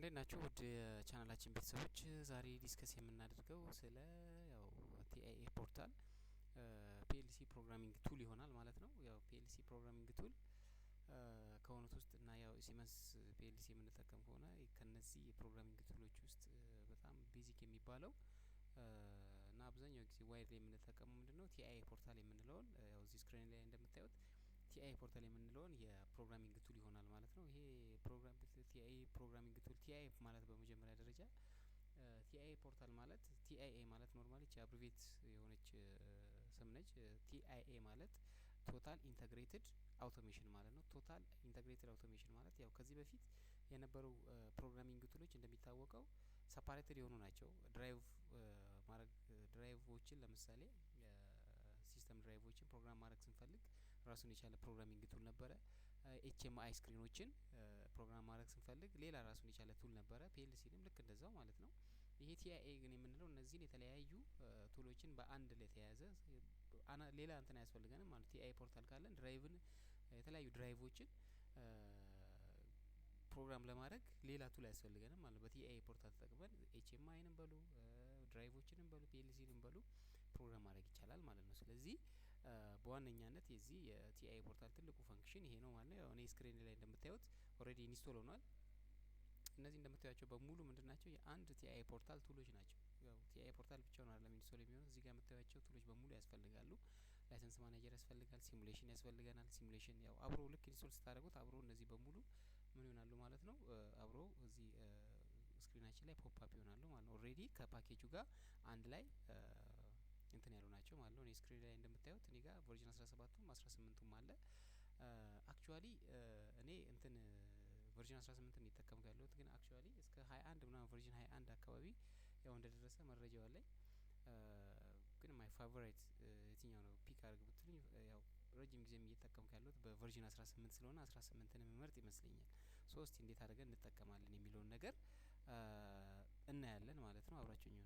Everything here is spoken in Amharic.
እንዴት ናችሁ ውድ የቻናላችን ቤተሰቦች? ዛሬ discuss የምናደርገው ስለ ያው TIA Portal PLC programming tool ይሆናል ማለት ነው። ያው PLC programming tool ከሆኑት ውስጥ እና ያው Siemens PLC የምንጠቀም ከሆነ ከነዚህ የ programming tool ኦች ውስጥ በጣም basic የሚባለው እና አብዛኛው ጊዜ widely የምንጠቀመው ምንድነው? TIA Portal የምንለውን፣ ያው እዚህ screen ላይ እንደምታዩት TIA Portal የምንለውን የ programming tool ይሆናል ማለት ነው። ይሄ ፕሮግራም TIA programming tool፣ TIA ማለት በመጀመሪያ ደረጃ TIA Portal ማለት፣ TIA ማለት normally abbreviate የሆነች ስም ነች። TIA ማለት Total Integrated Automation ማለት ነው። Total Integrated Automation ማለት ያው ከዚህ በፊት የነበሩ programming tool ኦች እንደሚታወቀው separated የሆኑ ናቸው። Drive ማድረግ drive ኦችን፣ ለምሳሌ system drive ኦችን ፕሮግራም ማድረግ ስንፈልግ ራሱን የቻለ programming tool ነበረ። HMI screen ኦችን ፕሮግራም ማድረግ ስንፈልግ ሌላ ራሱን የቻለ tool ነበረ። PLC ንም ልክ እንደዛው ማለት ነው። ይሄ TIA ግን የምንለው እነዚህን የተለያዩ tool ኦችን በአንድ ላይ የተያዘ፣ ሌላ እንትን አያስፈልገንም ማለት። TIA Portal ካለን drive ን፣ የተለያዩ drive ኦችን ፕሮግራም ለማድረግ ሌላ tool አያስፈልገንም ማለት ነው። በ TIA Portal ተጠቅመን HMI ንም በሉ፣ drive ኦችንም በሉ፣ PLC ንም በሉ ፕሮግራም ማድረግ ይቻላል ማለት ነው። ስለዚህ በዋነኛነት የዚህ የ TIA Portal ትልቁ function ይሄ ነው ማለት ነው። ያው እኔ screen ላይ እንደምታዩት already install ሆኗል። እነዚህ እንደምታዩቸው በሙሉ ምንድን ናቸው? የአንድ TIA Portal tool ኦች ናቸው። ያው TIA Portal ብቻውን አይደለም install የሚሆነው። እዚህ ጋር የምታዩቸው tool ኦች በሙሉ ያስፈልጋሉ። License manager ያስፈልጋል፣ simulation ያስፈልገናል። Simulation ያው አብሮ ልክ install ስታደርጉት አብሮ እነዚህ በሙሉ ምን ይሆናሉ ማለት ነው? አብሮ እዚህ screen ኣችን ላይ pop up ይሆናሉ ማለት ነው። Already ከ package ኡ ጋር አንድ ላይ እንትን ያሉ ናቸው ማለት ነው። እኔ screen ላይ እንደምታዩት እኔ ጋር version 17ቱም 18ቱም አለ። Actually እኔ እንትን version 18 ነው እየተጠቀምኩ ያለሁት፣ ግን actually እስከ 21 ምናምን፣ version 21 አካባቢ ያው እንደደረሰ መረጃው አለኝ። ግን my favorite የትኛው ነው pick አድርግ ብትሉኝ፣ ያው ረጅም ጊዜም እየተጠቀምኩ ያለሁት በ version 18 ስለሆነ 18ን የምመርጥ ይመስለኛል። So እስቲ እንዴት አድርገን እንጠቀማለን የሚለውን ነገር እናያለን ማለት ነው። አብራችሁኝ ሁኑ።